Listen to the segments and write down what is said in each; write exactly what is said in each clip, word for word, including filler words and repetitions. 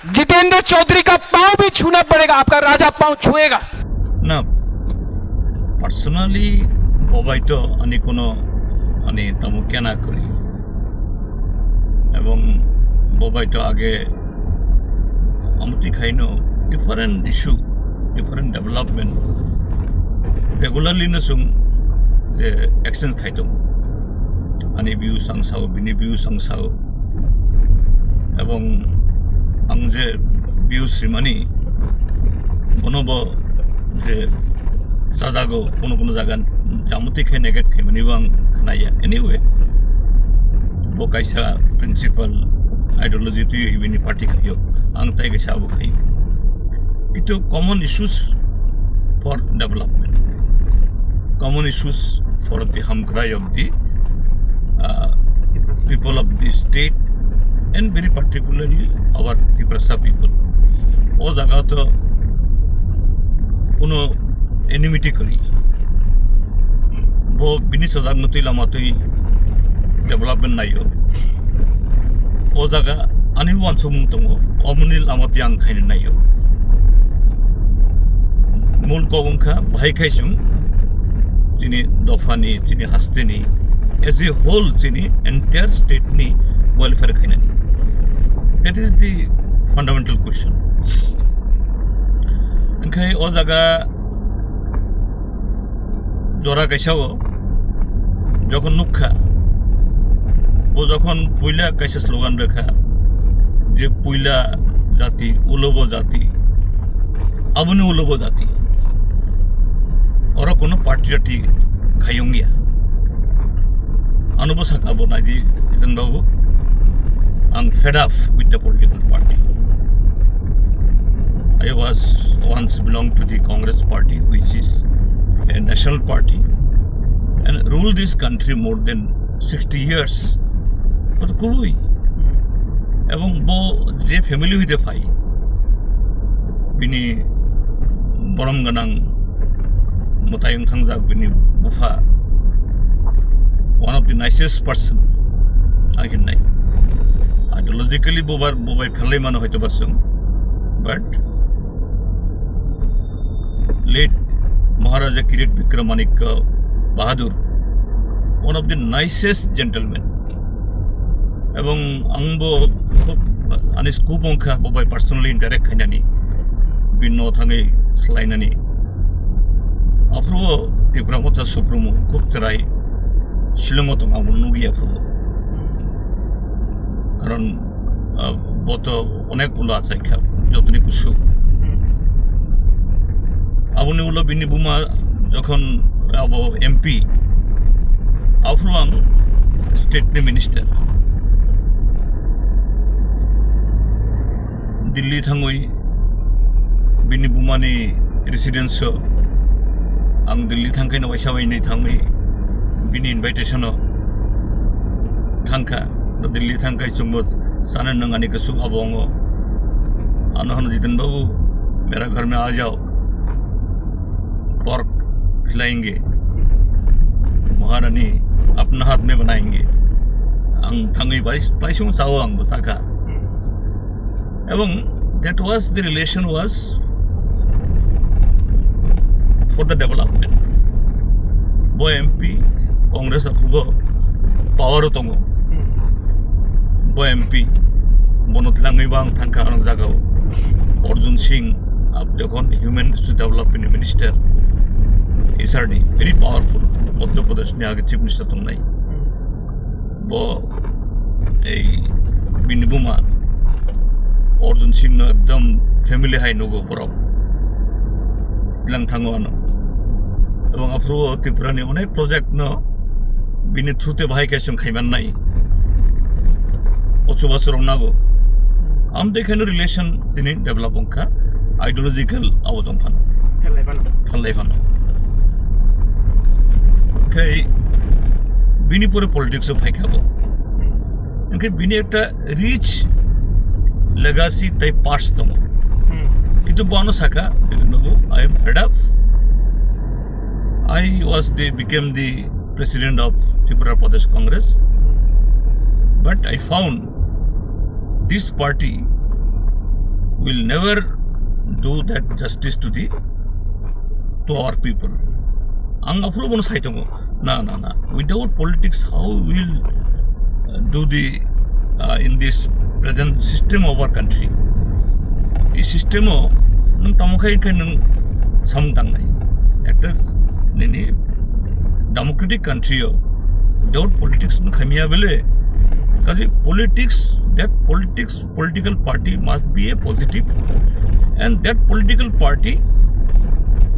जितेंद्र चौधरी का पाँव भी छूना पड़ेगा, आपका राजा पाँव छुएगा। না, personally বোবাই তো আমি কোনো মানে তেমন কেনা করি, এবং বোবাই তো আগে আমতি খাইনো different issue, different development regularly no sung je exchange khaito. Ani views ang sao, bini views ang sao. Ebong ang je views rimani, bono bo je sajago, kono kono jaga jamoti khe negate khaimani bo ang khnaya. Anyway, bo kaisa principle ideology twi bini party khayo, ang tai kaisa abo khayo. Itu common issues for development, common issues for the hamkrai of the, uh, people of the state, and very particularly our Tiprasa people. O jaga to kono enmity kwrwi. Bo bini sajak mutwi lama twi development naio. O jaga ani uansukmung tongo, omoni lama twi ang khaina naio. Mul kok wngkha bahai khai chwng chini dophani, chini hasteni, as a whole chini entire state ni welfare khainani. That is the fundamental question. Wngkhe o jaga jora kaisa o jokhon nukha, bo jokhon puila kaisa slogan rekha je puila jati, ulobo jati, aboni ulobo jati, oro kono party jati khayungya. Ano bo saka bo naidi Jitan Babu, ang fed up with the political party. I was once belong to the Congress party, which is a national party, and rule this country more than sixty years. But kubui, ebong bo je family hoite phai, bini borom ganang mwtai wngthangjak bini bupha, one of the nicest person ang hinnai. Ideologically bobar bobai phelai mano hoito ba chwng, but late Maharaja Kirit Vikramanikya Bahadur, one of the nicest gentleman. Ebong ang bo khub ani scope wngkha bo bai personally interact khainani, bini no thangwi swlainani. Aphuru Tipra Motha Supremo khub chwrai Shillongo tong, ang bo nukya aphuru. Karon, ah, bo to onek ulo achai kha, jotoni kusu. Aboni ulo bini buma jokhon abo M P, aphuru ang state ni minister. Delhi thangwi bini bumani residence o ang Delhi thangkhe no waisa wainwi thangwi bini invitation o thangkha. Delhi thangkhe chwngbo sana nung ani kwsuk abo wngo. Ano hano Jitan Babu, mera ghar mein aa jao. Pork khilayenge. Maharani apna haath mein banayenge. Ang thangwi bai, bai sung chao ang bo chakha. Ebong that was the relation was for the development. Bo M P Congress aphugo power o tongo. Bo M P bono tlangwi bang thangkha ang jagao. Arjun Singh, ab jokhon Human Resource Development Minister, H R D, very powerful, Madhya Pradesh ni age Chief Minister tongnai. Bo ei bini buma Arjun Singh no ekdom family hai nugo borok. Tlang thango ano. Ebong aphuru o Tripura ni onek project no bini through te bahai khe chwng khaiman nai. O chubachu rok nago. Am de kheno relation tini develop wngkha, ideological abo tong phano. Phelai phano. Phelai phano. Khai bini pore politics o phaikha bo. Hwnkhe bini ekta rich legacy tei past tongo. Hmm. Kintu bo ano saka, "Babu, I am fed up. I was the, became the president of Tripura Pradesh Congress, but I found this party will never do that justice to the, to our people. Ang aphuru bono sai tongo. Na, na, na. Without politics, how will, uh, do the, uh, in this present system of our country? Ei system o nwng tamo khai khe nwng samung tangnai. Ekta nini democratic country o without politics nwng khaimya bele. Kaje politics, that politics, political party must be a positive, and that political party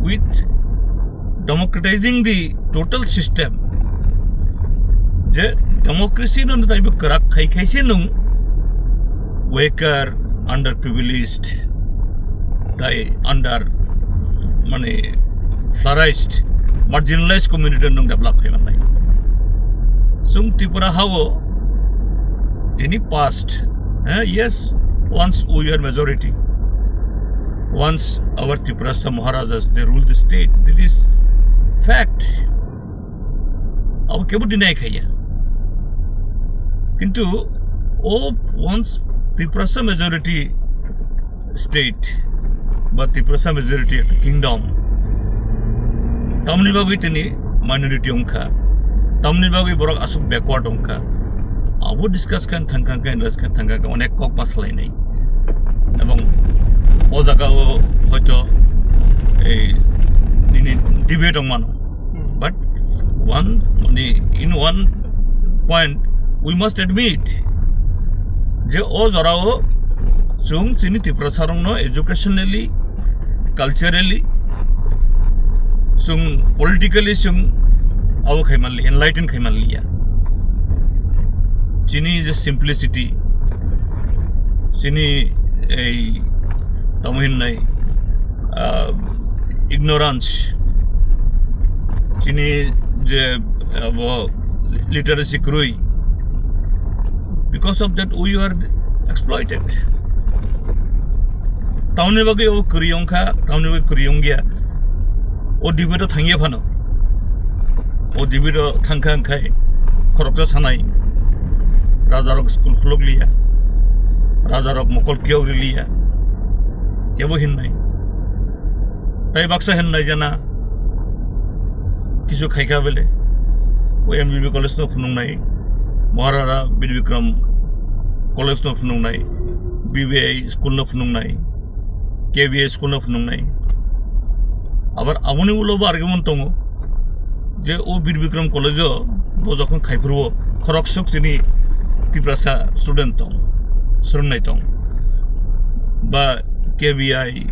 with democratizing the total system, je democracy no taibo kwrak khai khaise nwng weaker, underprivileged, tai under, mane, flarized, marginalized community nwng develop khai manai. Chwng Tripura hao, jini past, eh, yes, once we were majority, once our Tiprasa Maharajas, they ruled the state. It is fact. Abo kebo deny khaiya. Kintu o once Tiprasa majority state ba Tiprasa majority ekta kingdom, tamni bagwi tini minority wngkha, tamni bagwi borok aswk backward wngkha, abo discuss khan thangkha khe, analyze khan thangkha khe, onek kok ma salainai. Ebong o jaga o hoito ei nini debate wng mano. Hmm. But one, mane, in one point, we must admit je o jora o chwng chini Tiprasa rok no educationally, culturally, chwng politically chwng abo khai manli, enlighten khai manliya. Chini je simplicity, chini ei tamo hinnai, ah, ignorance, chini je abo literacy kwrwi, because of that we are exploited. Tamni bagwi o kwrwi wngkha, tamni bagwi kwrwi wngya. O debate o thangya phano. O debate o thangkha wngkhai khoroksa sanai. Rajarok school khulokliya. Rajarok mokol kiyok riliya. Kebo hinnai. Tai baksa hinnai jana. Kisu khaikha bele. O M B B college no phunuknai. Maharara Bir Bikram college no phunuknai. B B I school no phunuknai. K B I school no phunuknai. Abar aboni ulo bo argument tongo je o Bir Bikram college o bo jokhon khaiphuru o khoroksok chini Tiprasa student tong, swrwngnai tong. Ba K B I,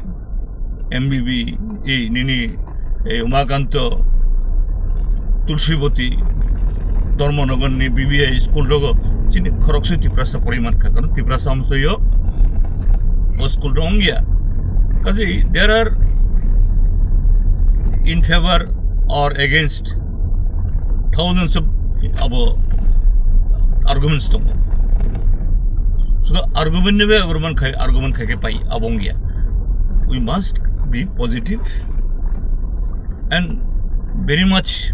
M B B, ei nini, ei Umakanto, Tulsiboti, Dharmanagar ni B B I school rogo chini khoroksa Tiprasa poroi mankha, karon Tiprasa amsoyo o school rok wngya. Kaje there are in favor or against thousands of abo arguments tongo. So the argument ni be argument khai, argument khai ke pai abo wngya. We must be positive and very much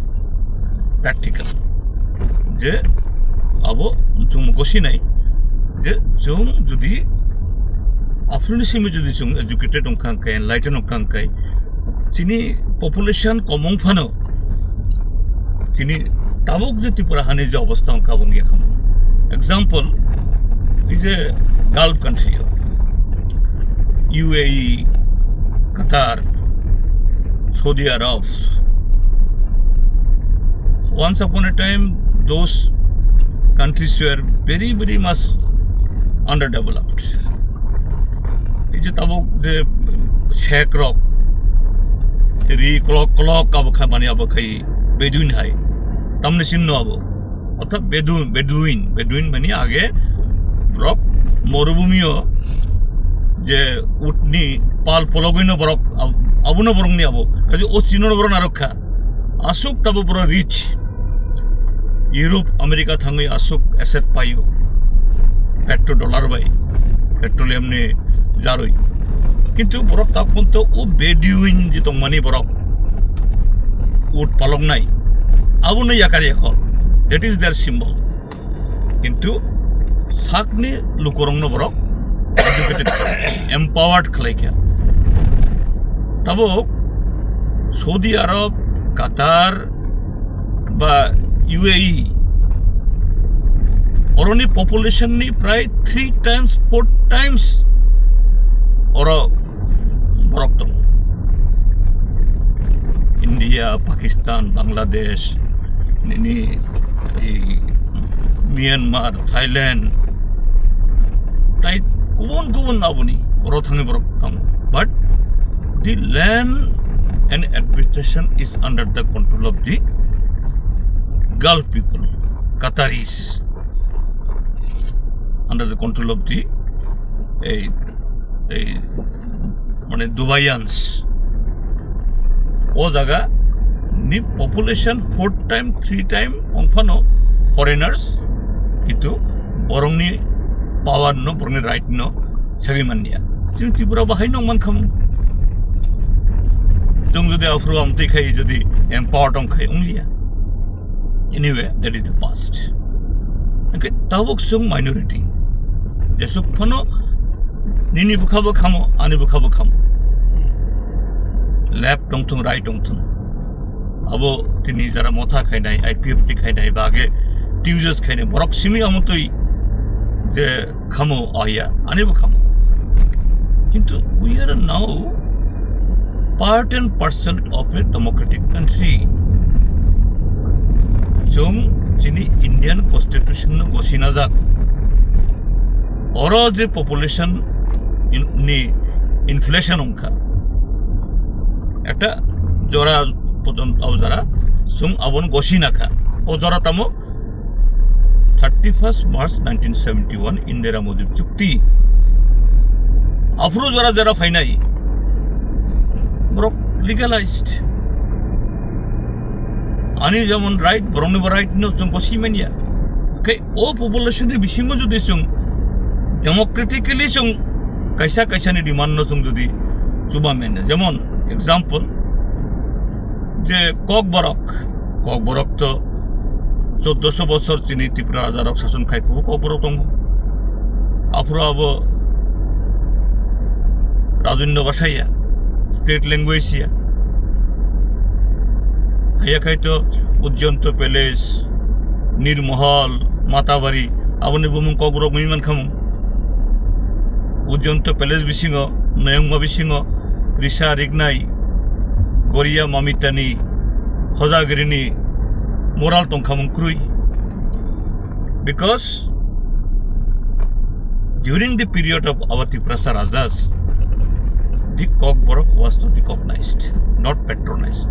practical. Je abo chwng gosi nai je chwng jodi aphuru ni simi jodi chwng educated wngkha khe, enlightened wngkha khe, chini population komung phano chini tabuk je Tripura hani je obostha wngkha, abo wngya khamu. Example, ei je Gulf country o, U A E, Qatar, Saudi Arab. Once upon a time, those countries were very, very much underdeveloped. Ei je tabuk je Sheikh rok, je ri kolok kolok abo khai mani abo khai Bedouin hai. Tamni sinno abo. Orthat Bedouin, Bedouin, Bedouin mani age borok morubhumi o je utni pal pologwi no borok ab-, abo no borok ni abo. Kaje o chino borok narok kha. Aswk tabuk borok rich. Europe, America thangwi aswk asset paio. Petro dollar bai, petroleum ni jarwi. Kintu borok tak ponto o Bedouin je tongmani borok. Ut paloknai. Abo no yakar yakho. That is their symbol. Kintu sakni lukorokno borok educated, empowered khlaikha. Tabuk Saudi Arab, Qatar ba U A E, oroni population ni prai three times, four times oro borok tongo. India, Pakistan, Bangladesh, nini, ei, Myanmar, Thailand, tai kubun kubun aboni oro thangwi borok thango. But the land and administration is under the control of the Gulf people, Qataris, under the control of the, ei, ei, mane, Dubaians. O jaga ni population four time, three time ongphano foreigners, kintu borokni power no, borokni right no segwi manliya. Chini Tripura bo hai nong mankhamu. Chwng jodi aphuru amtwi khai jodi empowered ong khai ongliya. Anyway, that is the past. Hwnkhe tabuk chwng minority. Jesuk phano nini bwkha bo khamo, ani bwkha bo khamo. Left tongthung, right tongthung. Abo tini jara motha khainai, I P F T khainai, ba age T U J S khainai, borok simi amotwi je khamo, aya, ani bo khamo. Kintu we are now part and parcel of a democratic country. Chwng chini Indian Constitution no gosinajak. Oro je population in-, ni inflation wngkha, ekta jora porjonto abo jora chwng abono gosinakha. O jora tamo thirty-first March nineteen seventy-one, Indira Mujib Chukti. Aphuru jora jora phainai, borok legalized. Ani jemon right, borokni bo right no chwng gosi manya. Khe o population ni bisingo jodi chwng democratically chwng kaisa kaisa ni demand no chwng jodi chuba manya. Jemon example, je Kokborok, Kokborok to choddoso bosor chini Tripura rajarok sason khai phuru Kokborok tongo. Aphuru abo Rajunno basa ya, state language ya. Haya khai to Ujjayanto Palace, Nirmahal, Matabari, aboni bumung Kokborok wngwi mankhamu. Ujjayanto Palace bisingo, noyongma bisingo, risa rignai, goriya mamitani, hojagirini moral tongkhamung kwrwi. Because during the period of our Tiprasa Rajas, the Kokborok was not recognized, not patronized.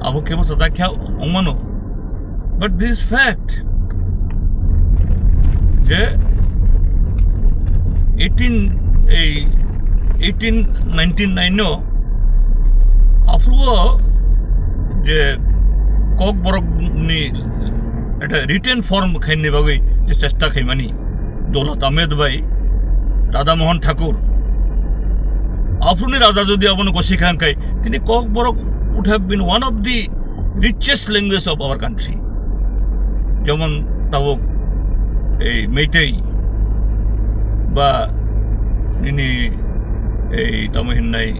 Abo kebo sajak khe wngmano. But this fact je eighteen, ei eighteen ninety-nine no aphuru o je Kokborok ni ekta written form khaini bagwi je chesta khaimani Dolat Ahmed bai Radha Mohan Thakur, aphuruni raja jodi abono gosi kha hwnkhe tini Kokborok would have been one of the richest language of our country. Jemon tabuk ei Meitei ba nini ei tamo hinnai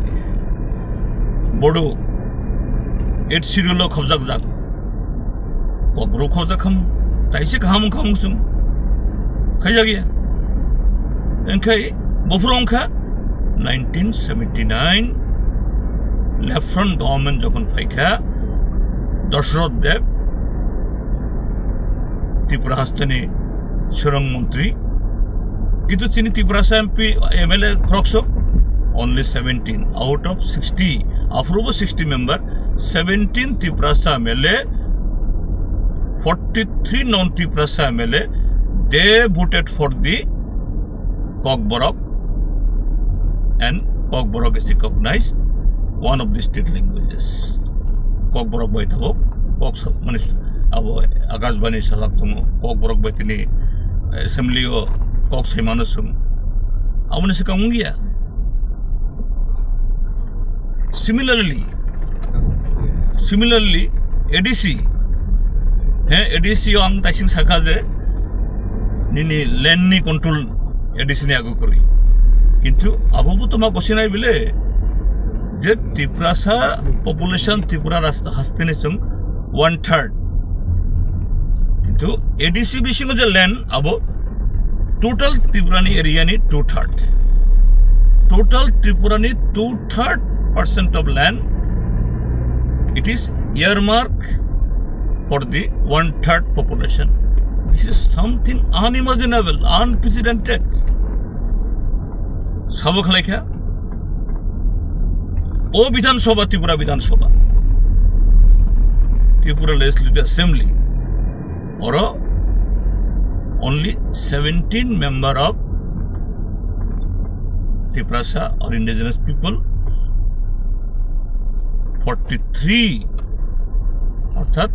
Bodo, eighth schedule o khobjakjak. Kokborok khobjak kham, taise kaham wngkha mung chwng. Khaijak ya. Engkhai bophuru wngkha nineteen seventy-nine left front government jokhon phaikha, Dashrath Deb, Tripura hasteni Chwrwng Montri. Kintu chini Tiprasa M P, M L A khoroksa, only seventeen out of sixty. Aphurubo sixty member, seventeen Tiprasa M L A, forty-three non-Tiprasa M L A, they voted for the Kokborok, and Kokborok is recognized one of the state languages. Kokborok bai tabuk, Kok sa-, mane, abo Akashbani sajak tongo, Kokborok bai tini assembly o Kok saimano chwng. Aboni swkang wngya. Similarly, similarly, A D C, he, A D C o ang taising sakha je nini land ni control A D C ni ago kwrwi. Kintu abo bo toma gosinai bile je Tiprasa population Tripura rasta hasteni chwng one third. Kintu A D C bisingo je land abo total Tripura ni area ni two third. Total Tripura ni two third percent of land, it is earmark for the one third population. This is something unimaginable, unprecedented. Sabo khlaikha, o Bidhan Sabha, Tripura Bidhan Sabha, Tripura Legislative Assembly, oro only seventeen member of Tiprasa or indigenous people, forty-three, orthat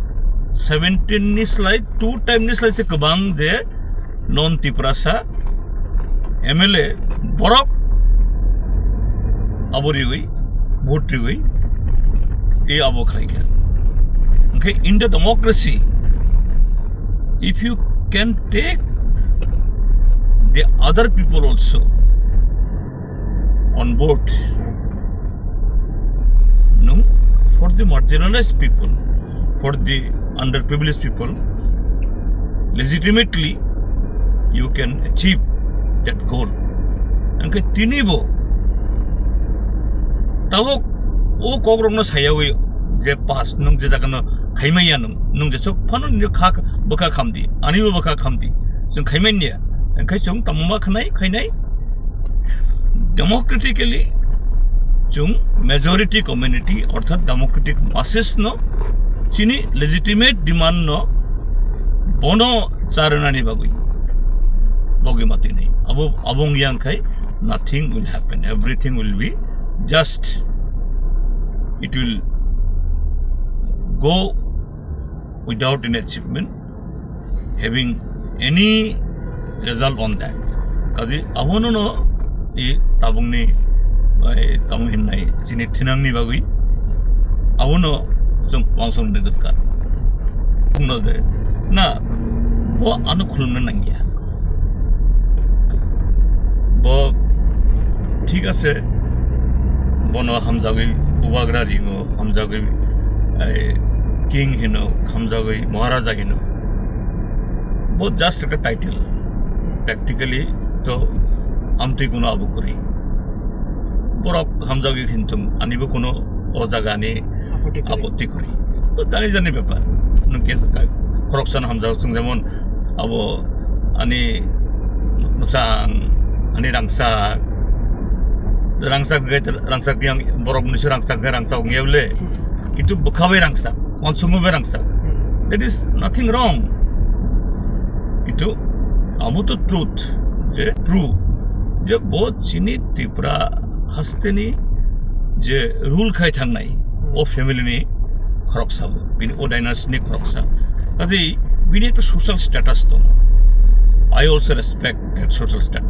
seventeen ni slai two time ni slai se kwbang je non Tiprasa M L A borok abo riwi, vote riwi, e abo khlaikha. Hwnkhe in the democracy, if you can take the other people also on board, no, for the marginalized people, for the underprivileged people, legitimately you can achieve that goal. Hwnkhe tini bo tabuk o kokrokno sayawi je pass nwng je jagano khaimaya nwng, nwng jesuk phano nini kha bwkha khamdi, anibo bwkha khamdi, chwng khaimanya, hwnkhe chwng tamo ma khanai, khainai? Democratically, chwng majority community, orthat democratic masses no chini legitimate demand no bono charwnani bagwi logi matini. Abo, abo wngya khai nothing will happen. Everything will be just, it will go without any achievement, having any result on that. Kaji abono no i tabungni, bai, tabung hinnai chini thinangni bagwi abono chwng wangsong de dukka. Bungno de na bo ano khulumna nangya. Bo thik ase, bono hamjagwi bubagra ringo, hamjagwi, ai, king hino, hamjagwi maharaja hino. Bo just ekta title. Practically to amtwi kuno abo kwrwi. Borok hamjagwi hintung, anibo kuno o jagani Apotti kwrwi. Apotti kwrwi. To jani jani bepar. Nwng khe khoroksa no hamjak, chwng jemon abo ani mwchang, ani rangchak, rangchak hwnkhe, rangchak yang borok mwnwi se rangchak hwnkhe rangchak wngya bole. Kintu bwkha bai rangchak, uansukma bai rangchak. Hmm. That is nothing wrong. Kintu amo to truth, je true, je bo chini Tripura hasteni je rule khai thangnai, o family ni khoroksa bo, bini o dynasty ni khoroksa. Kaje bini ekta social status tongo. I also respect that social status.